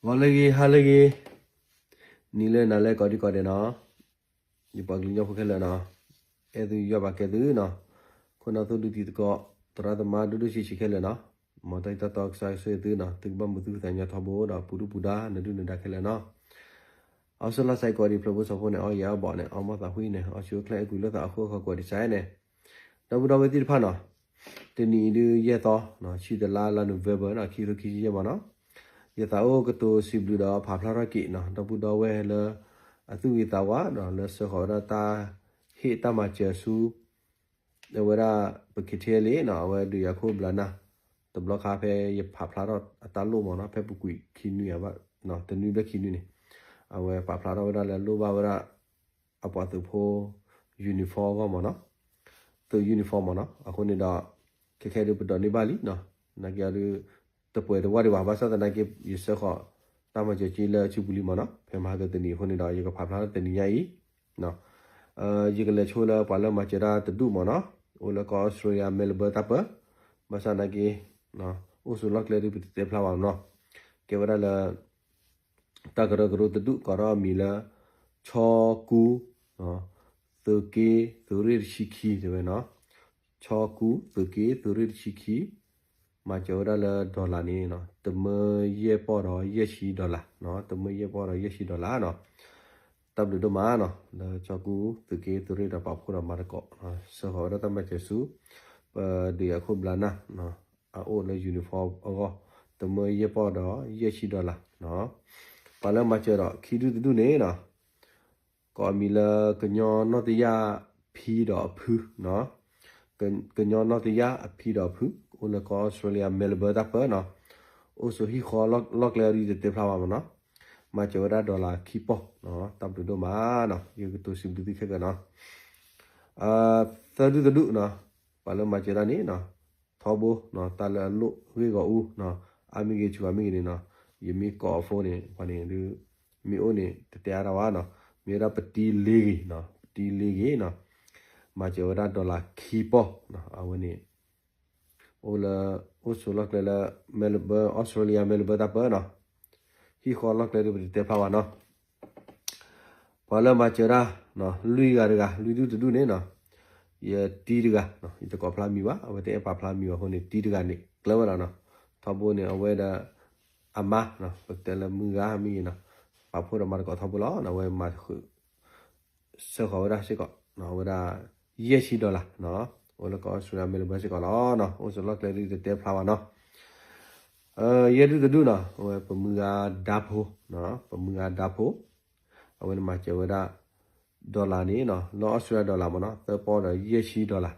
ဂီၤလၢအဂ့ၤ ဟါလၢအဂ့ၤ, နံၤလၢနၤလၢကိးဒံကိးဒဲးနီၤ, ယပှၤကလုာ်ကညီဖိခဲလၢာ်နီၤ, အဲၣ်သုယွၤဘၣ်ကဲသုနီၤ, ခိၣ်နၢ်သိဒူတံၤသကိး, သရၣ်သမါဒိၣ်ဒိၣ်ဆံးဆံးခဲလၢာ်နီၤ, မ်တၢ်အံၤတၢ်တီကစၢ်ဆိၣ်ဂ့ၤသုနီၤ, သုကဘၣ်မုာ်သူၣ်ကသးညီထီဘိဒီး ပူၤဒုၣ်ပူၤဒါ နဒုၣ်နဒါခဲလၢာ်နီၤ. အီစလါစဲကိးဒံးဖျၢၣ်ဖိစီဖိန့ၣ် အီယဲၢ်အီဘီၣ်န့ၣ် အီမီၢ်သးဝံၣ်န့ၣ် အီဆူၣ်အိၣ်ချ့အဲၣ်ကွံလိာ်သးအဃိ ဃီကိးဒံးစဲန့ၣ်, ဒီပုၢ်ဒီဝဲၢ်သ့ၣ်တဖၣ်နီၤ, တနံၤအံၤဒုးယဲၢ်သီ, ဆံတလါလါ November နီၤ, ခံကထိခံဆံယဲၢ်မးနီၤ, ယသးအိၣ်ကတိၤစံးဘျုးဒီးဖးဖျါထီၣ်က့ၤနီၤ, ဒီပုၢ်ဒီဝဲၢ်လၢ အသူၣ်ဂ့ၤသးဝါဒီးလၢစၢဃီၤဝဲဒၣ်တၢ်ဟ့ၣ်တၢ်မၤစၢၤဆူ အဝဲဒၣ် ပ KTLA နီၤ, အဝဲဒုးယၤခိၣ်ဘျါနၢ်, တဘျီခါဖဲယဖးဖျါထီၣ်အတၢ်လိၣ်မးနီၤ, ဖဲပူၤကွံာ်ခံနွံအဘၣ်, တနွံဘျဲၣ်ခံနွံန့ၣ်, အဝဲပာ်ဖျါထီၣ်ဝဲဒၣ်လၢလိၣ်ဘၣ်ဝဲဒၣ် အပှၤသုးဖိ uniform အဂီၢ်မးနီၤ, သုး uniform မးနီၤ, အဃိန့ၣ်ဒီး ခဲခဲဒုးပဒိးန့ၢ်ဘၣ်လံနီၤ, နာ်က့အီၤဒုး တပှဲၤတဝၢ်ဒံးဘၣ်, ဘၣ်ဆၣ်သနာ်က့ ယစၢဃီၤတၢ်မၤစၢၤက့လၢအစုပူၤလံမးနီၤ, ဖဲမဟါကတနံၤအဃိန့ၣ်ဒီး ယကဖးဖျါထီၣ်တနံၤညါအံၤ ယကလဲၤဆိလၢပှၤလၢမၤစၢၤတၢ်တဒူၣ်မးနီၤ, အိၣ်လၢကီၢ်အီစထြ့လယါ Melbourne တၢ်ပၢ, ဘၣ်ဆၣ်သနာ်က့ အိၣ်ဆိးလီၢ်ကျဲဒုးပတတဲဖျါဘၣ်နီၤ, ကဲဝဲဒၣ်လၢ တၢ်ကရၢကရိတဒူၣ်ကိးထီၣ်အမံၤလၢ ဆီကူ, သုးက့ သုးရ့ၣ်တဆံခံတဲဝဲနီၤ, ဆီကူ သုးက့ သုးရ့ၣ်တဆံခံ မၤစၢၤဝဲဒၣ်လၢ dollar န့ၣ် တမၢယဲၢ်ပီၢ်ဒီးယဲၢ်ဆံ dollar, တမၢယဲၢ်ပီၢ်ဒီးယဲၢ်ဆံ dollar နီၤ, တၢ်ဘျုးဒိၣ်မးနီၤ, လၢဆီကူ သုးက့ သုးရ့ၣ်ဒီးပာ်ဖှိၣ်ဒီးမၤသကိး စၢဃီၤဝဲဒၣ်တၢ်မၤစၢၤဆူ ပဒုးယၤခိၣ်ဘျါနၢ် အအိၣ်လၢ uniform အဂီၢ်, တမၢယဲၢ်ပီၢ်ဒီးယဲၢ်ဆံ dollar, ပှၤလၢမၤစၢၤဒီးခံဒူၣ်တဒူၣ်န့ၣ်နီၤ, ကိးအမံၤလၢကညီနီၢ်တယၢ်ဖံဒီးအဖု, ကညီနီၢ်တယၢ်အဖံဒီးအဖု, အိၣ်လၢကီၢ်အီစထြ့လယါ Melbourne တၢ်ပၢနီၤ, အိၣ်ဆိးဟံၣ်ဃီလီၢ်ကျဲအီၤဒ်တတဲဖျါဘၣ်မးနီၤ, မၤစၢၤဝဲဒၣ် dollar ခံပီၢ်, တၢ်ဘျုးဒိၣ်မးနီၤ, ယကတိၤစံးဘျုးသုခဲကနံၣ်နီၤ သၢဒူၣ်တဒူၣ်နီၤ, ပှၤလၢမၤစၢၤတၢ်န့ၣ်နီၤ, ထီဘိ တၢ်လၢအလိၣ်ဂ့ၢ်ဂီၢ်အူ အါမ့ၢ်ဂ့ၤ စှၤမ့ၢ်ဂ့ၤန့ၣ်နီၤ, ယမ့ၢ်ကိးအ phone န့ၣ် ပှၤန့ၣ်ဒုး မ့ၢ်အိၣ်န့ၣ် တတဲအါတၢ်ဘၣ်နီၤ, မ့ၢ်ဝဲဒၣ်ပတံၤလ့ဂ့ၤနီၤ, ပတံၤလ့ဂ့ၤနီၤ, မၤစၢၤဝဲဒၣ် dollar ခံပီၢ်, အဝဲန့ၣ် အိၣ်လၢ အိၣ်ဆိးလီၢ်ကျဲလၢ Melbourne အီစထြ့လယါ Melbourne တၢ်ပၢနီၤ, ဟံၣ်ဃီလီၢ်ကျဲဒုးပတတဲဖျါဘၣ်နီၤ ပှၤလၢမၤစၢၤတၢ် လွံၢ်ဂၤတဂၤ လွံၢ်ဒူၣ်တဒူၣ်န့ၣ်နီၤ, ယတံၤတဂၤ ယတကိးဖျါမံၤဘၣ်, အဝဲတအဲၣ်ပာ်ဖျါမံၤဘၣ်အဃိန့ၣ် တံၤတဂၤန့ၣ် ကျၢၤဝဲလီၤနီၤ, ထီဘိန့ၣ် အဝဲဒီး အမါ ပကတဲလၢမုၢ်ဂၤမ့ၢ်ဂ့ၤနီၤ, ပာ်ဖှိၣ်ဒီးမၤသကိးထီဘိလီၤ, အဝဲမၤဃုာ် စၢဃီၤဝဲဒၣ်စ့ၢ်ကီး အဝဲဒၣ် ယဲၢ်ဆံ dollar အိၣ်လၢကီၢ်အီစထြ့လယါ Melbourne စ့ၢ်ကီးလီၤ, အိၣ်ဆိးလီၢ်ကျဲဒုးတတဲဖျါဘၣ်နီၤ ယဲၢ်ဒူၣ်တဒူၣ်နီၤ, အဝဲပမုၢ်ဂၤဒါဖိ, ပမုၢ်ဂၤဒါဖိ, အဝဲန့ၣ်မၤစၢၤဝဲဒၣ် dollar န့ၣ်နီၤ, လၢ Australia dollar မ့ၢ်နီၤ, သၢပီၢ်ဒီးယဲၢ်ဆံ dollar,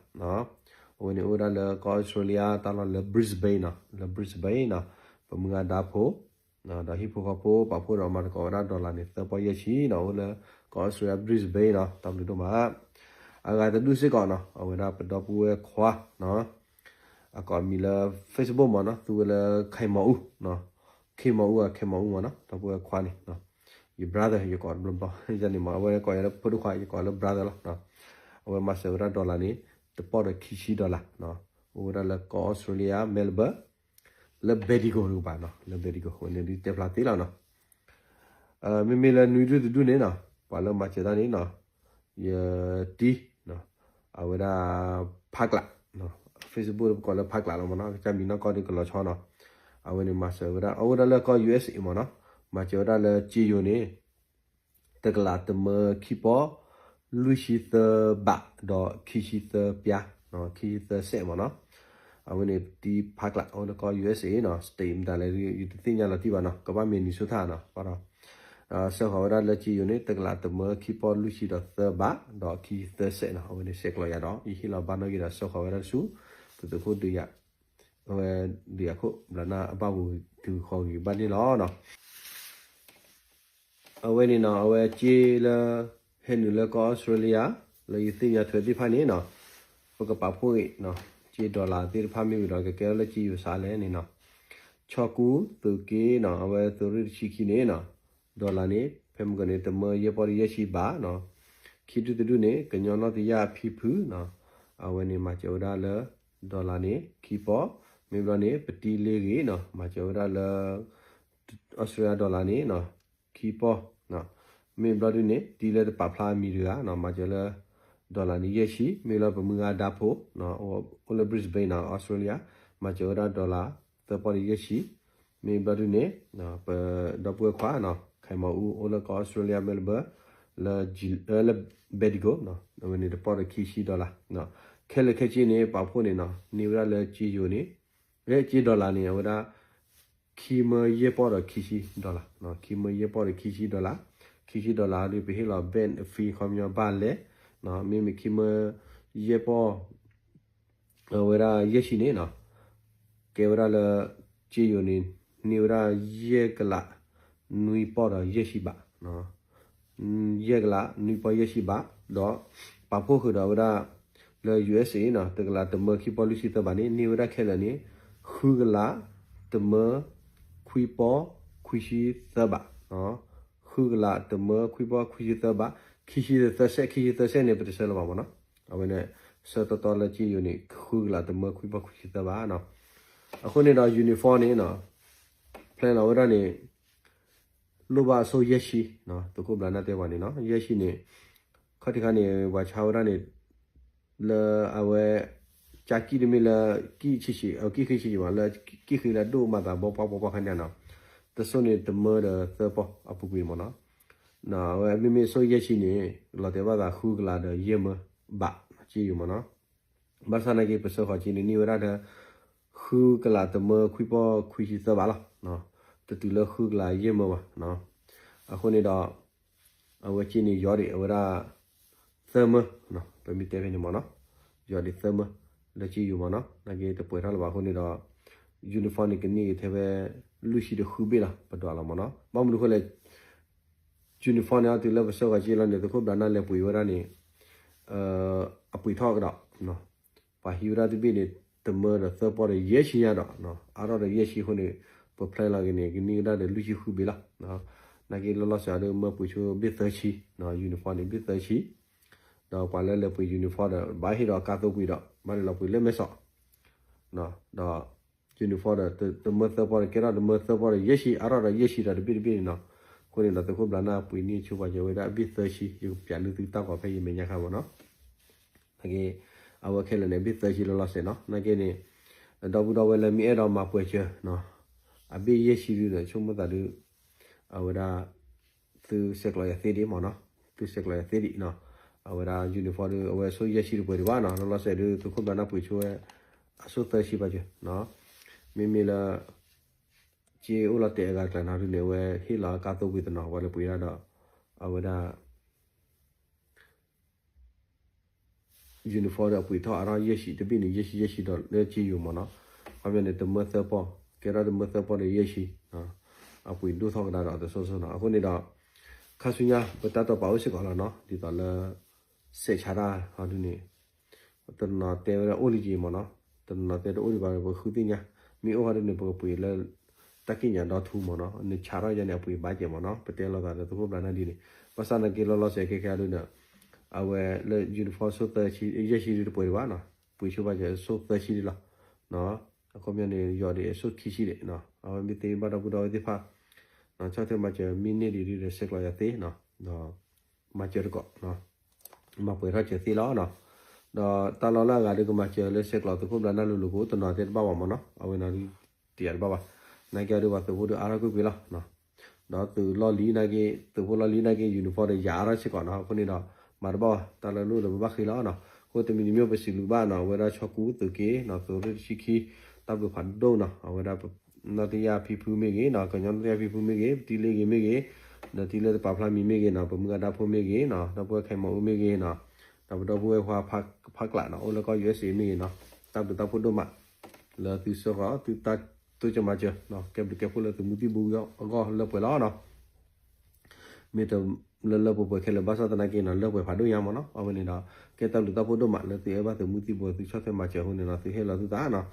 အဝဲန့ၣ်အိၣ်ဝဲဒၣ်လၢကီၢ်အီစထြ့လယါ တၢ်လီၢ်လၢ Brisbane နီၤ, လၢ Brisbane နီၤ, ပမုၢ်ဂၤဒါဖိ ဒီးဟံၣ်ဖိဃီဖိ ပာ်ဖှိၣ်ဒီးမၤသကိးဝဲဒၣ် dollar န့ၣ် သၢပီၢ်ယဲၢ်ဆံနီၤ, အိၣ်လၢကီၢ်အီစထြ့လယါ Brisbane နီၤ, တၢ်ဘျုးဒိၣ်မး, အဂၤတဒူၣ်စ့ၢ်ကီးနီၤ, အဝဲဒၣ်ပဒီပုၢ်ဝဲၢ်ခွါနီၤ, အကိးမံၤလၢ Facebook မ့ၢ်နီၤ, သူဝဲလၢ ခဲမီၤအူ, ခဲမီၤအူ, ခဲမီၤအူမ့ၢ်နီၤ, ဒီပုၢ်ဝဲၢ်ခွါန့ၣ် ယ brother ယကိးတဘျီဘျီန့ၣ်မ့ၢ် အဝဲကိးယၤလၢဖိဒိၣ်ခွါ ယကိးလၢ brother လီၤ, အဝဲမၤစၢၤဝဲဒၣ် dollar န့ၣ် တပီၢ်ဒီးခံဆံ dollar, အိၣ်ဝဲဒၣ်လၢကီၢ်အီစထြ့လယါ Melbourne လၢ Bendigo တကပၤနီၤ, လၢ Bendigo ဝဲန့ၣ်ဒုးတဲဖျါသ့လီၤနီၤ, မ့မ့ၢ်လၢနွံဒူၣ်တဒူၣ်န့ၣ်နီၤ, ပှၤလၢမၤစၢၤတၢ်န့ၣ်နီၤ, ယတံၤ အဝဲဒၣ် ဖးကျး, Facebook ပကိးလၢဖးကျးလီၤမ့ၢ်နီၤ, ကစၢ်မံၤနီၢ်ကီၢ်ဒုးကလီၤဆီနီၤ, အဝဲန့ၣ်မၤစၢၤဝဲဒၣ် အအိၣ်ဝဲဒၣ်လၢကီၢ် USA မ့ၢ်နီၤ, မၤစၢၤဝဲဒၣ်လၢကၠ့ယိၤန့ၣ် တကလးတမၢခံပီၢ် လွံၢ်ဆံသၢဘး ဒီးခံဆံသၢပျါ, ခံဆံသၢစဲးမ့ၢ်နီၤ, အဝဲန့ၣ်တံၤဖးကျး အအိၣ်လၢကီၢ် USA နီၤ, state မတၤလဲၣ် ယတသ့ၣ်ညါလီၤတံၢ်ဘၣ်နီၤ, ကဘၣ် Minnesota နီၤ, ဒီး စၢဃီၤဝဲဒၣ်လၢကၠ့ယိၤန့ၣ် တကလးတမၢခံပီၢ်လွံၢ်ဆံဒီးသၢဘး ဒီးခံဆံသၢစဲးနီၤ, အဝဲန့ၣ်ဆဲးကျိးယၤဒီး ယဟ့ၣ်လီၤဘၣ်နီၣ်ဂံၢ်ဒီး စၢဃီၤဝဲဒၣ်ဆူ ပသုးခိၣ်ဒုးယၤ အဝဲဒုးယၤခိၣ်ဘျးနၢ်အဘၣ်ပူၤတုၤဃီၤဂ့ၤဘၣ်န့ၣ်လီၤနီၤ. အဝဲန့ၣ်နီၤ အဝဲကၠ့လၢ ဟဲနုာ်လၢကီၢ်အီစထြ့လယါ လၢယသ့ၣ်ညါထွဲသ့ၣ်တဖၣ်န့ၣ်နီၤ, ပကပာ်ဖှိၣ်ဂ့ၤနီၤ, ကၠ့ dollar သ့ၣ်တဖၣ်မ့ၢ်ဝံၤဒီး ကကဲထီၣ်လၢကၠ့ယိၤစးလဲၣ်န့ၣ်နီၤ, ဆီကူ သုးက့နီၤ အဝဲသုးရ့ၣ်တဆံခံန့ၣ်နီၤ, dollar န့ၣ် ဖဲမုၢ်ကီၢ်န့ၣ် တမၢယဲၢ်ပီၢ်တယဲၢ်ဆံဘးနီၤ, ခံဒူၣ်တဒူၣ်န့ၣ် ကညီနီၢ်တယၢ်အဖံဖုနီၤ, အဝဲန့ၣ်မၤစၢၤဝဲဒၣ်လၢ dollar န့ၣ် ခံပီၢ်, မ့ၢ်ဘျီန့ၣ် ပတံၤလ့ဂ့ၤနီၤ မၤစၢၤဝဲဒၣ်လၢ Australia dollar န့ၣ် ခံပီၢ်, မ့ၢ်ဘျီဒုန့ၣ် တံၤလၢတပာ်ဖျါအမံၤတဂၤ မၤစၢၤလၢ dollar န့ၣ် ယဲၢ်ဆံ, မ့ၢ်လၢပမုၢ်ဂၤဒါဖိ အိၣ်လၢ Brisbane နီၤ Australia မၤစၢၤဝဲဒၣ် dollar သၢပီၢ်ဒီးယဲၢ်ဆံ, မ့ၢ်ဘျီဒုန့ၣ် ပဒီပုၢ်ဝဲၢ်ခွါ ခဲမၤအူ အိၣ်လၢကီၢ် Australia Melbourne လၢ လၢ Bendigo အဝဲန့ၣ်တပီၢ်ဒီးခံဆံ dollar, ခဲလၢာ်ခဲဆ့န့ၣ် ပာ်ဖှိၣ်န့ၣ်နီၤ န့ၢ်ဝဲဒၣ်လၢကၠ့ယိၤန့ၣ် လၢကၠ့ dollar န့ၣ် အဝဲဒၣ် ခံမၢယဲၢ်ပီၢ်ဒီးခံဆံ dollar, ခံမၢယဲၢ်ပီၢ်ဒီးခံဆံ dollar, ခံဆံ dollar ဒီးပဟ့ၣ်လီၤ bank fee ခီပညီဘၣ်လဲၣ်, မ့မ့ၢ်ခံမၢယဲၢ်ပီၢ် အဝဲဒၣ်ယဲၢ်ဆံန့ၣ်နီၤ ကဲဝဲဒၣ်လၢ ကၠ့ယိၤန့ၣ် န့ၢ်ဝဲဒၣ်ယဲၢ်ကလး နွံပီၢ်ဒီးယဲၢ်ဆံဘး, ယဲၢ်ကလးနွံပီၢ်ယဲၢ်ဆံဘး, ဒီးပာ်ဖှိၣ်ဃုာ်ဒီးဝဲဒၣ် လၢ ယူၢ်အ့းအ့း နီၤ တကလးတမၢခံပီၢ်လွံၢ်ဆံသၢဘးန့ၣ် န့ၢ်ဝဲဒၣ်ခဲလၢာ်န့ၣ် ဃုကလး တမၢ ခွံပီၢ် ခွံဆံသၢဘး, ဃုကလးတမၢခွံပီၢ်ခွံဆံသၢဘး, ခံဆံသၢစဲး ခံဆံသၢစဲးန့ၣ် ပတဆၢလၢၤဘၣ်မ့ၢ်နီၤ, အဝဲန့ၣ် ဆၢတီတီလၢကၠ့ယိၤန့ၣ် ဃုကလးတမၢခွံပီၢ်ခွံဆံသၢဘးနီၤ, အဃိန့ၣ်ဒီး uniform န့ၣ်နီၤ plan လီၤဝဲဒၣ်န့ၣ် လိၣ်ဘၣ်အဆိယဲၢ်ဆံ, သုးခိၣ်ဘျးနၢ်တဲပှၤန့ၣ်နီၤ ယဲၢ်ဆံန့ၣ် ခီၣ်ထံးခါန့ၣ် ပှၤဆါဝဲဒၣ်န့ၣ် လၢအဝဲ ကၠါကံၣ်တမ့ၢ်လၢ ကံၣ်ဆံးဆံး အကံၣ်ဃံဆံးဆံးမး လၢကံၣ်ဃံလၢအဒိၣ်မးသးဘီပှၢ်ပှၢ်ပှၢ်ခါန့ၣ်နီၤ, တစိၢ်န့ၣ်တမၢဒီးသၢပီၢ်အပူၤကွံာ်မ့ၢ်နီၤ, အဝဲမ့မ့ၢ်အဆိယဲၢ်ဆံန့ၣ် လီၤတဲာ်ဘၣ်သးဃုကလးဒီးယဲၢ်မၢဘး ကၠ့ယိၤမ့ၢ်နီၤ, ဘၣ်ဆၣ်နာ်က့ ပဆၢဃီၤကၠ့န့ၣ် န့ၢ်ဝဲဒၣ်ဒီး ဃုကလးတမၢခွံပီၢ်ခွံဆံသၢဘးလီၤ, တတုၤလၢဃုကလးယဲၢ်မၢဘၣ်, အဃိန့ၣ်ဒီး အဝဲကၠ့န့ၣ် ယီၤဒံး အဝဲဒၣ် သၢမၢ, ပမ့ၢ်တဲဖဲန့ၣ်မ့ၢ်နီၤ, ယီၤဒံးသၢမၢ လၢကၠ့ယိၤမ့ၢ်နီၤ, နာ်က့တပှဲၤထီၣ်လၢၤဘၣ်အဃိန့ၣ်ဒီး uniform န့ၣ် ကန့ၢ်က့ၤထဲဝဲ လွံၢ်ဆံဒီးဃုဘ့ၣ်လီၤ ပဒွးလီၤမ့ၢ်နီၤ, ဘၣ်မနုၤအဃိလဲၣ် uniform န့ၣ် အတုၤလၢပဆၢဃီၤကၠ့လီၤန့ၣ် သုးခိၣ်ဘျးနၢ်လဲၤပှ့ၤဝဲဒၣ်န့ၣ် အပှ့ၤထီၣ်ကဒီး ပှၤဟံးဝဲဒၣ်တဘ့ၣ်န့ၣ် တမၢဒီးသၢပီၢ်ဒီးယဲၢ်ဆံညါဒီး အါထီၣ်ဒီးယဲၢ်ဆံအဃိန့ၣ် ပ plan လီၤက့ၤန့ၣ် ကန့ၢ်ကဒါဒီးလွံၢ်ဆံဃုဘ့ၣ်လီၤ, နာ်က့လီၤလီၤဆဲးအီၤဒီးမၢပှ့ၤဆိဘ့ၣ်သၢဆံ, uniform န့ၣ် ဘ့ၣ်သၢဆံ, ဒီးပှၤလၢလဲၤပှ့ၤ uniform ဒီး ဘၣ်ဟ့ၣ်ဒီးကါသိပှ့ၤဒီး ဘၣ်လဲၤလီၤပှ့ၤလၢမဲာ်စီး ဒီး uniform ဒီး တမၢသၢပီၢ်ဒီး ကဲထီၣ်တမၢသၢပီၢ်ဒီးယဲၢ်ဆံ အါထီၣ်ဒီးယဲၢ်ဆံဒီးတဘ့ၣ်တဘ့ၣ်န့ၣ်နီၤ, အဃိန့ၣ်ဒီးသုးခိၣ်ဘျးနၢ်ပှ့ၤန့ၢ်ဆိပှၤကဲဝဲဒၣ်အဘ့ၣ်သၢဆံ ယကပျးလုၢ်သုတၢ်ဂီၤဖဲယမဲာ်ညါခါမ့ၢ်နီၤ, နာ်က့ အဝဲခဲလၢာ်န့ၣ် ဘ့ၣ်သၢဆံလီၤလီၤဆဲးနီၤ, နာ်က့န့ၣ် ဒီပုၢ်ဒီဝဲၢ်လၢမ့ၢ်အဲၣ်ဒိးမၤပှဲၤစၢၤ အဘ့ၣ်ယဲၢ်ဆံဒုဒီး ဆိကမိၣ်သးဒု အဝဲဒၣ် သုဆဲးကျိးယၤသ့ဒံးမ့ၢ်နီၤ, သုဆဲးကျိးယၤသ့ဒံးနီၤ, အဝဲဒၣ် uniform ဒု အဝဲအဆိယဲၢ်ဆံတပှဲၤဒံးဘၣ်နီၤ, လီၤလီၤဆဲးဒု သုးခိၣ်ဘျးနၢ်ပှ့ၤဆိဝဲ အဆိသၢဆံဘၣ်စၢၤ, မ့မ့ၢ်လၢ ကၠ့အိၣ်လီၤတဲာ်အဂၤတကျါနီၤဒုန့ၣ် အဝဲဟ့ၣ်လီၤအကါသိပှ့ၤတနီၤ ပှၤလဲၤပှ့ၤဒၣ်ဒီး အဝဲဒၣ် uniform ဒီးအပှ့ၤထီၣ်အါထီၣ်ယဲၢ်ဆံတဘ့ၣ်န့ၣ် ယဲၢ်ဆံယဲၢ်ဆံဒီးလၢကၠ့ယိၤမ့ၢ်နီၤ, ခီပညီန့ၣ် တမၢသၢပီၢ် ကဲထီၣ်တမၢသၢပီၢ်ဒီးယဲၢ်ဆံ အပှ့ၤဒိၣ်ထီၣ်ကဒါဒီးတစိၢ်စိၢ်နီၤ, အဃိန့ၣ်ဒီး ခါဆူညါ ပတၢ်တိာ်ပာ်အိၣ်စ့ၢ်ကီးလီၤနီၤ, ဒ်သိးလၢ စဲးဆါတၢ်ဟီဒုန့ၣ် တနီၤတဲဝဲဒၣ်အိၣ်လံက့ၤမ့ၢ်နီၤ, တနီၤတဲတအိၣ်ဒံးဘၣ် ပဃုသ့ၣ်ညါ, မ့ၢ်အိၣ်ဟီဒုန့ၣ် ပကပှ့ၤလၢ တၢ်ကံၣ်ညါဒီထူမ့ၢ်နီၤ, နဆးထီၣ်ယါန့ၣ် အပှ့ၤဘၣ်ကဲမ့ၢ်နီၤ, ပတဲလိာ်သးဒီးသုးခိၣ်ဘျးနၢ်ဒ်န့ၣ်, ဘၣ်ဆၣ်နာ်က့လီၤလီၤဆဲးခဲခဲဒုဒီး အဝဲလၢ uniform ဆိသၢဆံ ယဲၢ်ဆံဒုတပှဲၤဒံးဘၣ်နီၤ, ပှ့ၤဆိဘၣ်ကဲဆိသၢဆံဒံးလီၤ, အခီပညီန့ၣ် ယီၤဒံးအဆိခံဆံဒံး, အဝဲမ့ၢ်သ့ဘၣ်ဒီပုၢ်ဒီဝဲၢ်သ့ၣ်တဖၣ် ဆီၣ်ထွဲမၤစၢၤမ့ၢ်န့ၢ်ဒံးဒုဒီး ဆဲးကျိးယၤသ့နီၤ, ဒီးမၤစၢၤတကိး မၤပှဲၤထီၣ်စၢၤသ့လီၤနီၤ, ဒီးတၢ်လီၢ်လၢအဂၤဒုကမၤစၢၤလၢဆဲးကျိးသုးခိၣ်ဘျးနၢ်လိၤလိၤကိး တနီၤတဲတဘၣ်ဘၣ်မ့ၢ်နီၤ, အဝဲနီၤဒု တယာ်တဘၣ်ဘၣ်, နာ်က့အီၤဒုပှၤသုးဖိဒုအါထီၣ်ကွ့ၢ်ကွ့ၢ်လီၤ, ဒီးသုးလီၢ်လံၤနာ်က့ သုးဖိလီၢ်လံၤနာ်က့ uniform ဒီးယၤအါထီၣ်စ့ၢ်ကီးနီၤ, အဃိန့ၣ်ဒီး မၤတဘၣ်ဘၣ် တၢ်လၢလိၣ်ဒီးပဘၣ်ဃ့လီၤနီၤ, အဃိတမံၤတမံၤပစံးဘျုးဘၣ်နီၤ, အဝဲဒၣ်ဆီကူသုးက့နီၤ, သုးရ့ၣ်တဆံခံ တၢ်ဘျုးဖးဒိၣ်နီၤ, အဝဲဒၣ် နီၢ်တယၢ်ဖံဖုမ့ၢ်ဂ့ၤနီၤ, ကညီနီၢ်တယၢ်ဖံဖုမ့ၢ်ဂ့ၤ, ပတံၤလ့ဂ့ၤမ့ၢ်ဂ့ၤ, ဒီးတံၤလၢတပာ်ဖျါမံၤမ့ၢ်ဂ့ၤနီၤ, ပမုၢ်ဂၤဒါဖိမ့ၢ်ဂ့ၤနီၤ, ဒီပုၢ်ဝဲၢ်ခဲမၤအူမ့ၢ်ဂ့ၤနီၤ, ဒီးပဒီပုၢ်ဝဲၢ်ခွါဖးကျးနီၤ, အိၣ်လၢကီၢ် ယူႇအ့းစ့ၣ် မ့ၢ်ဂ့ၤနီၤ, တၢ်ဘျုးတၢ်ဖှိၣ်ဒိၣ်မး လၢသုဆှၢဃီၤ သုတၢ်တိစၢၤမၤစၢၤ, ကဲဘျုးကဲဖှိၣ်လၢသုးမုၢ်သံၣ်ဘိအဂီၢ်လၢပှဲၤလီၤနီၤ. မ့ၢ်တလၢလၢပှဲၤပှဲၤခဲလၢာ်ဘၣ်ဆၣ်သနာ်က့နီၤ လၢပှဲၤဖးဒိၣ်ညါမ့ၢ်နီၤ, အဝဲန့ၣ်ဒီး ကဲတၢ်ဘျုးတၢ်ဖှိၣ်ဒိၣ်မးလၢသုအဲၣ်ဘၣ်သုးမုၢ်သံၣ်ဘိ သုဆီၣ်ထွဲမၤစၢၤအဃိန့ၣ်နီၤ သုဟ့ၣ်လီၤသုသးနီၤ.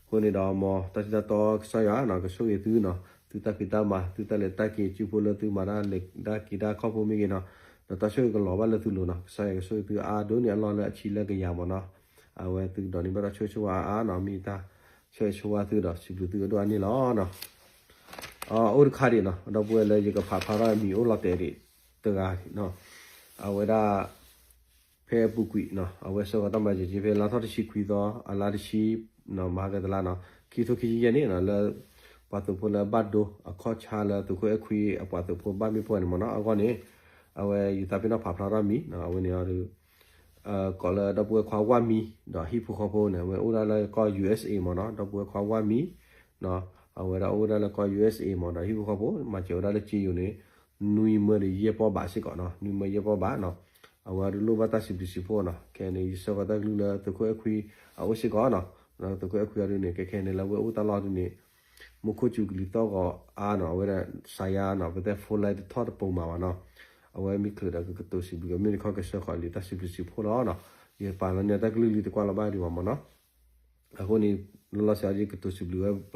အဃိန့ၣ်ဒီးမ်တၢ်ထံၣ်တၢ်တီကစၢ်ယွၤနီၤ ကဆိၣ်ဂ့ၤသုနီၤ သုတၢ်ဖံးတၢ်မၤ သုတၢ်လဲၤတၢ်က့ၤ စုဖိလၢသုမၤတၢ်လဲၤတၢ်က့ၤတၢ်ခီၣ်ဖိမ့ၢ်ဂ့ၤနီၤ, ဒီးတၢ်ဆိၣ်ဂ့ၤကလီၤဘၣ်လၢသုလိၤနီၤ ကစၢ်ယွၤကဆိၣ်ဂ့ၤသုအါဒိၣ်န့ၢ်အလီၢ်လၢအဆံလၢကယၤမ့ၢ်နီၤ. အဝဲသုကဒိးန့ၢ်ဘၣ်တၢ်ဆိၣ်ဂ့ၤဆိၣ်ဝါအါအါနီၤ မ့ၢ်တၢ်ဆိၣ်ဂ့ၤဆိၣ်ဝါသုဒီး စံးဘျုးသုအဒိၣ်အန့ၣ်လီၤနီၤ. အိၣ်တခါဒံးနီၤ ဒီပုၢ်ဝဲၢ်လၢယကဖးဖျါထီၣ်အမံၤအိၣ်လီၤတဲာ်ဒံးတဂၤနီၤ အဝဲဒၣ် ဖဲအပူၤကွံာ်နီၤ အဝဲဆှၢဃီၤတၢ်မၤစၢၤက့ၤဖဲလါထီၣ်တဆံခွံသီ အလါတဆံ မဟါကတလါနီၤ ခံထိခံဆံယဲၢ်န့ၣ်နီၤ လၢ ပှၤသုးဖိလၢဘၣ်ဒိ အခီၣ်ဆါလၢသုးခိၣ်အဲၣ်ခွံအပှၤသုးဖိဘၣ်မ့ၣ်ပိၢ်န့ၣ်မ့ၢ်နီၤ အဂီၢ်န့ၣ် အဝဲယသးပ့ၤနီၣ်ဖးဖျါထီၣ်မံၤနီၤ အဝဲန့ၣ်ဒီး ကိးလၢဒီပုၢ်ဝဲၢ်ခွါဝၣ်မံ ဒီးဟံၣ်ဖိဃီဖိန့ၣ် အဝဲအိၣ်ဒၣ်လၢကီၢ် ယူၢ်အ့ၣ်စ့မ့ၢ်နီၤ ဒီပုၢ်ဝဲၢ်ခွါဝၣ်မံ အဝဲဒၣ်အိၣ်ဝဲဒၣ်လၢကီၢ် ယူၢ်အ့ၣ်စ့မ့ၢ်ဒီးဟံၣ်ဖိဃီဖိ မၤစၢၤဝဲဒၣ်လၢစ့ယိၤန့ၣ် နွံမၢဒီးယဲၢ်ပီၢ်ဘးစ့ၢ်ကီးနီၤ နွံမၢယဲၢ်ပီၢ်ဘးနီၤ အဝဲဒၣ်လိၣ်ဘၣ်တၢ်စံးဘျုးစံးဖှိၣ်နီၤ ခဲအံၤန့ၣ် ယဆှၢဃီၤတၢ်ကလုၢ်လၢသုးခိၣ်အဲၣ်ခွံအအိၣ်စ့ၢ်ကီးနီၤ သုးခိၣ်အဲၣ်ခွံအဒုန့ၣ် ခဲခဲအံၤန့ၣ် လၢအဝဲအိၣ်တၢ်လီၢ်ဒုန့ၣ် မူခိၣ်စူၤကလံၤသီၣ်ဂီၤအါနီၤ အဝဲဒၣ်စးယါနီၤ ပတဲ phone line တထီၣ်တပိာ်မးဘၣ်နီၤ အဝဲမ့ၢ်ချုးဒီးကကတိၤစံးဘျုးကမ့ၢ်တခီကဆှၢဃီၤလံာ်တၢ်စံးဘျုးစံးဖှိၣ်လီၤနီၤ ယပာ်လီၤန့ၢ်တၢ်ကလုၢ်လံတကွၢ်လီၤဘၣ်ဒံးဘၣ်မ့ၢ်နီၤ အဃိန့ၣ် လီၤလီၤဆဲးအံၤယကတိၤစံးဘျုးဝဲပ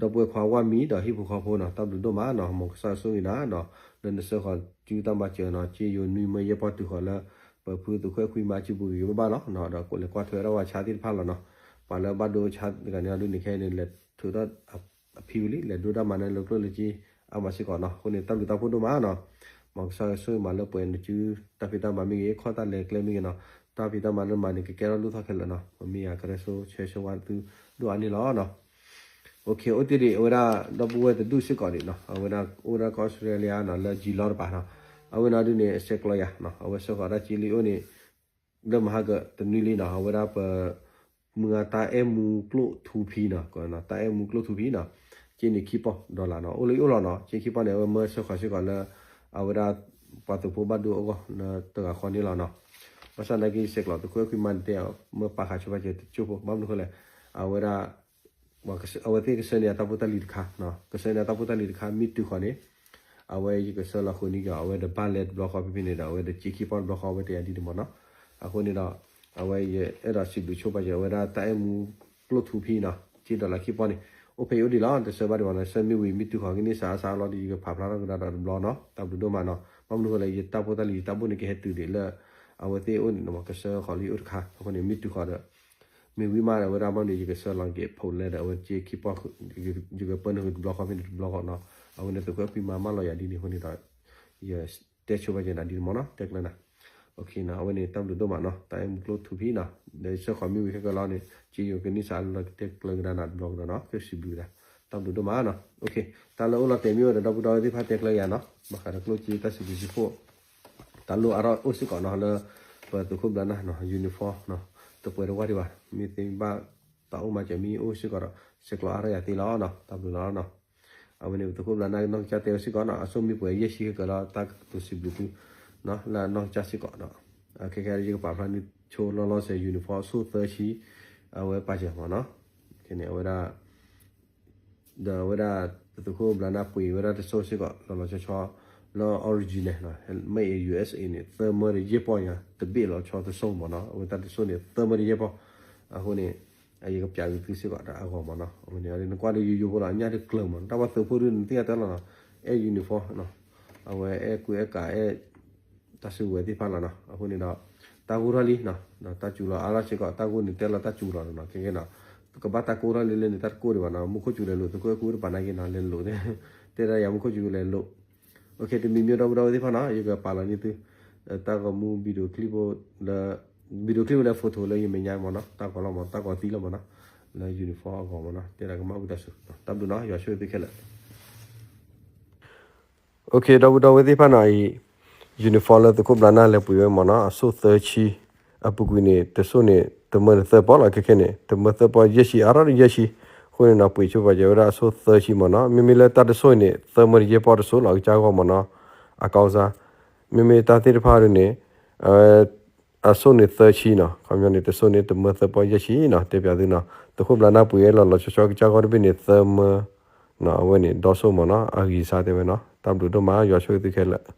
ဒီပုၢ်ဝဲၢ်ခွါဝၣ်မံဒီးဟံၣ်ဖိဃီဖိနီၤ တၢ်ဘျုးဒိၣ်မးနီၤ မ်ကစၢ်ယွၤဆိၣ်ဂ့ၤနၤဒီး လၢနဆှၢဃီၤစုတၢ်မၤစၢၤနီၤ စ့ယိၤနွံမၢယဲၢ်ပီၢ်တုၤဃီၤလၢ ပဖုသုးခိၣ်အဲၣ်ခွံမၤအစုပူၤဂ့ၤဂ့ၤဘၣ်ဘၣ်လီၤနီၤ ဒီးကိးလဲၤကွၢ်ထွဲထီၣ်ဝဲဆါသ့ၣ်တဖၣ်လီၤနီၤ ပှၤလၢဘၣ်ဒိဆါတဂၤန့ၣ်အဒုန့ၣ် ခဲအံၤန့ၣ် လဲၤထုးထီၣ်အဖံဝံၤလံ လဲၤဒိတၢ်မၤန့ၢ်လၢကျိၣ်လၢစ့အါမးစ့ၢ်ကီးနီၤ အဃိန့ၣ် တၢ်ဘျုးတၢ်ဖှိၣ်ဒိၣ်မးနီၤ မ်ကစၢ်ယွၤဆိၣ်ဂ့ၤမးလၢပှဲၤနစုတၢ်ဖံးတၢ်မၤမ့ၢ်ဂ့ၤ ခီၣ်တၢ်လဲၤကျဲမ့ၢ်ဂ့ၤနီၤ တၢ်ဖံးတၢ်မၤလၢမၤန့ၣ် ကကဲထီၣ်လိၣ်ထီၣ်ခဲလၢာ်နီၤ ပမ့ၢ်ယၤကရၢဆိဆၢဂ့ၤဆၢဝါသုဒိၣ်အါန့ၣ်လီၤနီၤ အိၣ်တ့ၢ်ဒံး အဝဲဒၣ်ဒီပုၢ်ဝဲၢ်တဒူၣ်စ့ၢ်ကီးဒံးနီၤ အဝဲဒၣ်အိၣ်ဒၣ်ကီၢ်အီစထြ့လယါနီၤ လၢယံၤလီၤတပၤနီၤ အဝဲန့ၣ်ဒုန့ၣ် အဆဲးကျိးယၤနီၤ အဝဲဆှၢဃီၤတၢ်က့လံအိၣ်န့ၣ် လၢမဟါကတနွံလံနီၤ အဝဲဒၣ်ပ မုၢ်ဂၤတၢ်အဲၣ်မူကျိၣ်ထူဖံနီၤ တၢ်အဲၣ်မူကျိၣ်ထူဖံနီၤ က့န့ၣ်ခံပီၢ် dollar နီၤ အိၣ်လၢအိၣ်လီၤနီၤ က့ခံပီၢ်န့ၣ် အဝဲမၢဆှၢဃီၤစ့ၢ်ကီးလၢ အဝဲဒၣ် ပှၤသုးဖိဘၣ်ဒိအဂီၢ် လၢတဂၤဃီန့ၣ်လီၤနီၤ ဘၣ်ဆၣ်သနာ်က့ ဆဲးကျိးသုးခိၣ်အဲၣ်ခွံမၤန့ၣ်တဲ မၢပာ်ဃာ်ဆိပာ်စၢၤတကၠိၢ်ဖိ ဘၣ်မနုၤဃိလဲၣ် အဝဲဒၣ် အဝဲသ့ၣ်ကဆှၢန့ၢ်အတၢ်ဖိတၢ်လံၤတခါနီၤ ကဆှၢန့ၢ်အတၢ်ဖိတၢ်လံၤတခါ မ့ၢ်တုၤဃီၤန့ၣ် အဝဲယကဆှၢလီၤဃုာ်န့ၢ်က့ၤအီၤ အဝဲဒီးဘၣ်လဲၤတဘျီဃီဖဲဖဲန့ၣ်ဒီး အဝဲဒီးက့ခံပီၢ်တဘျီဃီ အဝဲတဲယၤဒ်န့ၣ်မ့ၢ်နီၤ အဃိန့ၣ်ဒီး အဝဲယအဲၣ်ဒိးစံးဘျုးဆိပာ်စၢၤ အဝဲဒၣ်တၢ်အဲၣ်မူကျိၣ်ထူဖံနီၤ က့ dollar ခံပီၢ်န့ၣ် အိၣ်ဖဲအံၤအိၣ်ဒံးလီၤ တဆှၢဘၣ်ဒံးဘၣ်နီၤ ဆှၢမ့ၢ်ဝံၤမ့ၢ်တုၤဃီၤက့ၤန့ၢ်စးအါစးအါလီၤဒီး ယကဖးဖျါထီၣ်ကဒါဒီးတဘျီနီၤ တၢ်ဘျုးဒိၣ်မးနီၤ ဘၣ်မနုၤဃိလဲၣ် ယတၢ်ဖိတၢ်လံၤယတၢ်ဘိၣ်န့ၣ် ကဟဲတုၤဒံးလၢ အဝဲသ့ၣ်အိၣ်န့ၣ်နီၤ ကဆှၢဃီၤလံအိၣ်တခါ အဃိန့ၣ် မ့ၢ်တုၤဃီၤဒီး မ့ၢ်ဝံၤမးဒီး အဝဲဒၣ်ဘၣ်န့ၣ် ယကဆှၢလီၤက့ၤဖိလဲဒီး အဝဲက့ခံပီၢ် ယကပၢနုာ်ဃုာ်တဘျီဃီဖဲန့ၣ်တဘျီဃီနီၤ အဝဲန့ၣ်သုးခိၣ်အဲၣ်ခွံမၤမၢလီၤယၤဒ်န့ၣ်အဃိန့ၣ်ဒီး ယတဲဆိပာ်စၢၤနၤဒ်န့ၣ်မ့ၢ်နီၤ တဲကျၢၤနၤ အဝဲန့ၣ် တၢ်ဘျုးဒိၣ်မးနီၤ တၢ်အဲၣ်မူကျိၣ်ထူဖံနီၤ ဒီးဆှၢဃီၤမ့ၢ်ဝံၤခဲကလီၤန့ၣ် က့ယိၤကန့ၢ်စးလီၤကတဲကျၢၤကဒါနၤတဘျီကဒီးနီၤ ကစံးဘျုးကဒါ တၢ်ဘျုးဒိၣ်မးနီၤ တၢ်လၢအိၣ်လီၤတဲာ်မ့ၢ်အိၣ်ဒီး ဒီပုၢ်ဒီဝဲၢ်သ့ၣ်တဖၣ်တဲကျၢၤယၤနီၤ ဘၣ်ဃးဒီးကျိၣ်စ့တၢ်စံးဘျုးစံးဖှိၣ် တၢ်လိၣ်အါထီၣ်အိၣ်စ့ၢ်ကီးနီၤ လၢပသုးခိၣ်ဘျးနၢ်နီၤ uniform နီၤ တပှဲၤတဝၢ်ဒံးဘၣ် မ့ၢ်သ့ဘၣ်တၢ်အိၣ်မၤစၢၤမ့ၢ်အိၣ်စ့ၢ်ကီးဒီး ဆဲးကျိးအါထီၣ်ယၤသ့လီၤနီၤ တၢ်ဘျုးလီၤနီၤ အဝဲန့ၣ် ပသုးခိၣ်ဘျးနၢ်နီၢ်ကစၢ်တဲဝဲစ့ၢ်ကီးနီၤ အစိၣ်မ့ၢ်ပှဲၤယဲၢ်ဆံခဲကလီၤ တၢ်ကတိၤစံးဘျုးသု လၢအနီၢ်ကစၢ်စ့ၢ်ကီးနီၤ ခဲခဲယကပာ်ဖျါန့ၢ်ဆိလီၤလီၤဆဲး uniform အစိၣ်သၢဆံ အဝဲပာ်စၢၤမ့ၢ်နီၤ ခဲန့ၣ်အဝဲဒၣ် ဒီးအဝဲဒၣ် ပသုးခိၣ်ဘျးနၢ်ပှ့ၤဝဲဒၣ်တစိၢ်စ့ၢ်ကီး လီၤလီၤဆီဆီ လၢ original နီၤ made in ယူၢ်အ့ၣ်စ့ၣ်အ့ န့ၣ် သၢမၢတယဲၢ်ပီၢ်ညါ တဘ့ၣ်လီၤဆီတစိၢ်မ့ၢ်နီၤ အဝဲတၢ်တစိၢ်န့ၣ် သၢမၢတယဲၢ်ပီၢ် အဃိန့ၣ် အယကပျးက့ၤသုစ့ၢ်ကီးဒီးအဂီၢ်မ့ၢ်နီၤ အဝဲန့ၣ် နကွၢ်ဒီးယိယိဖိလီၤ အညၣ်တကျၢၤမ့ၢ်နီၤ တၢ်ပှၤသုးဖိဒုးနသ့ၣ်ညါတဲလီၤနီၤ အဲၣ် uniform နီၤ အဝဲအဲၣ်ကွံအဲၣ်ကးအဲၣ် တၢ်စုကဝဲၤသ့ၣ်တဖၣ်လီၤနီၤ အဃိန့ၣ်ဒီး တၢ်ဂိၢ်ထီၣ်လံနီၤ ဒီးတၢ်စူၤလီၤအါထီၣ်စ့ၢ်ကီး တၢ်ဂိၢ်န့ၣ်တဲလီၤတၢ်စူၤလီၤနီၤ ခဲကဲနီၤ ကဘၣ်တၢ်ကိၢ်ထီၣ်လံလၢန့ၣ် တၢ်တကိၢ်ဒံးဘၣ်နီၤ မူခိၣ်စူၤလဲၤလိာ် သုးခိၣ်အဲၣ်ခွံတပာ်နာ်က့နီၤ လဲၤလိာ် တဲဒၣ်ယၤမူခိၣ်စူၤလဲၤလိာ် တမံၤမံၤဒီပုၢ်ဒီဝဲၢ်သ့ၣ်တဖၣ်နီၤ ယကပာ်လီၤန့ၢ်သု တၢ်ဂီၤမူ video clip လၢ video clip လၢ photo လၢယမဲာ်ညါမ့ၢ်နီၤ တၢ်ဂီၤလီၤမ့ၢ် တၢ်ဂီၤသံလီၤမ့ၢ်နီၤ လၢ uniform အဂီၢ်မ့ၢ်နီၤ တဲဒၣ်ကမၣ်ဝံသးစူၤ တၢ်ဘျုးနီၤ ယွၤဆိၣ်ဂ့ၤသုခဲလၢာ် OK ဒီပုၢ်ဒီဝဲၢ်သ့ၣ်တဖၣ်နီၤအံၤ uniform လၢသုးခိၣ်ဘျးနၢ်လဲၤပှ့ၤဝဲမ့ၢ်နီၤ အစိၣ်သၢဆံ အပူၤကွံာ်န့ၣ် တစိၢ်န့ၣ် တမၢတသၢပီၢ်လီၤ ခဲခဲန့ၣ် တမၢသၢပီၢ်ယဲၢ်ဆံ အါထီၣ်ယဲၢ်ဆံ အဃိန့ၣ်နီၤ ပှ့ၤဆိပာ်စၢၤဝဲဒၣ်အစိၣ်သၢဆံမ့ၢ်နီၤ မ့မ့ၢ်လၢတၢ်တစိၢ်အံၤန့ၣ် သၢမၢတယဲၢ်ပီၢ်တစိၢ်လီၤ အကစၢ်ဂီၢ်မ့ၢ်နီၤ အကီၢ်စါ မ့မ့ၢ်တၢ်သ့ၣ်တဖၣ်ဒ်န့ၣ် အစိၣ်န့ၣ်သၢဆံနီၤ ခီပညီန့ၣ် တစိၢ်န့ၣ် တမၢသၢပီၢ်ယဲၢ်ဆံနီၤ တဲပၠးသုနီၤ သုးခိၣ်ဘျးနၢ်ပှ့ၤဝဲလီၤလီၤဆီဆီကစၢ်ဂီၢ်တဘ့ၣ်န့ၣ် သၢမၢ နီၤ အဝဲန့ၣ် ဒီစိၣ်မ့ၢ်နီၤ အဂံၢ်စါတဲဝဲနီၤ တၢ်ဘျုးဒိၣ်မး ယွၤဆိၣ်ဂ့ၤသုခဲလၢာ်